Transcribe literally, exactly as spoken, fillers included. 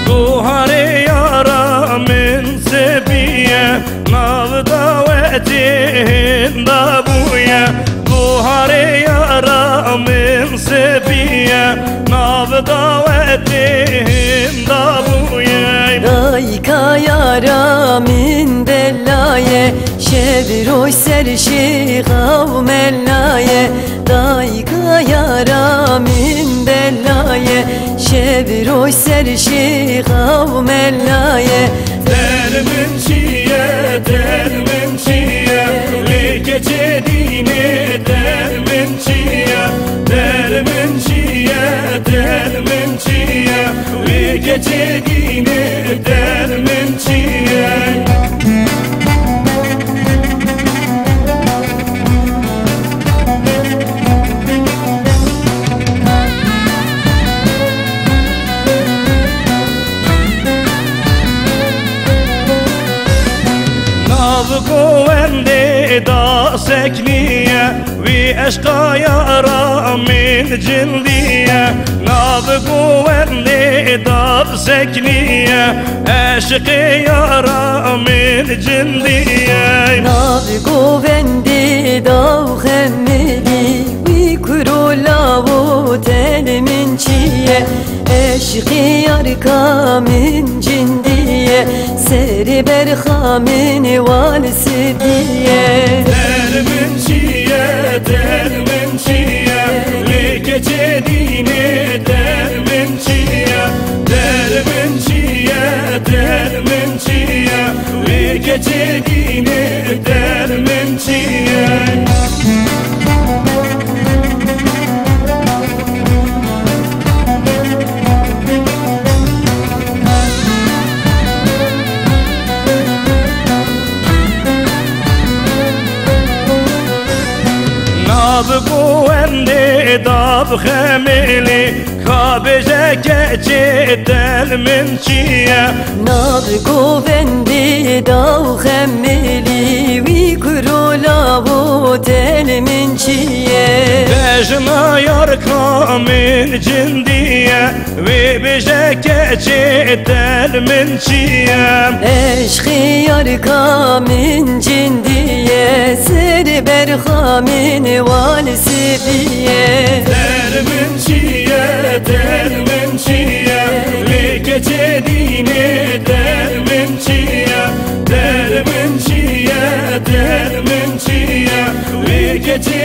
Guharê yara min sebiye, nav dawetê hinda bûye. Guharê yara min sebiye, nav dawetê hinda bûye. Dayika yara min delaye, şev roj ser şêxa û melaye. Dayika yara min delaye, şev roj ser şêxa û melaye. Dermin çiye, dermin çiye, wê keçê dînê dermin çiye, dermin çiye, dermin çiye, wê keçê dînê dermin çiye. Nav govendê da sekniye, wî eşqa yara min cindiye. Nav govendê da sekniye, eşqê yara min cindiye. Nav govendê da xemilî, wî kuro lawo tel min çiye. Eşqê yarka min cindiye, serê berxa min wal sidiye. Dermin çiye, dermin çiye, wê keçê dînê dermin çiye. Dermin çiye, dermin çiye, wê keçê dînê dermin çiye. Nav govendê dav xemêlê, ka bêje keçê del min çiye. Nav govendê dav xemêlê, wî kuro lawo del min çiye. Bejna yarka min cindiye, wê bêje keçê del min çiye. Eşqê yarka min cindiye, serê berxa min wal sidiye. Del min çiye, del min çiye, wê keçê dînê del min çiye. Del min çiye, del min çiye, wê keçê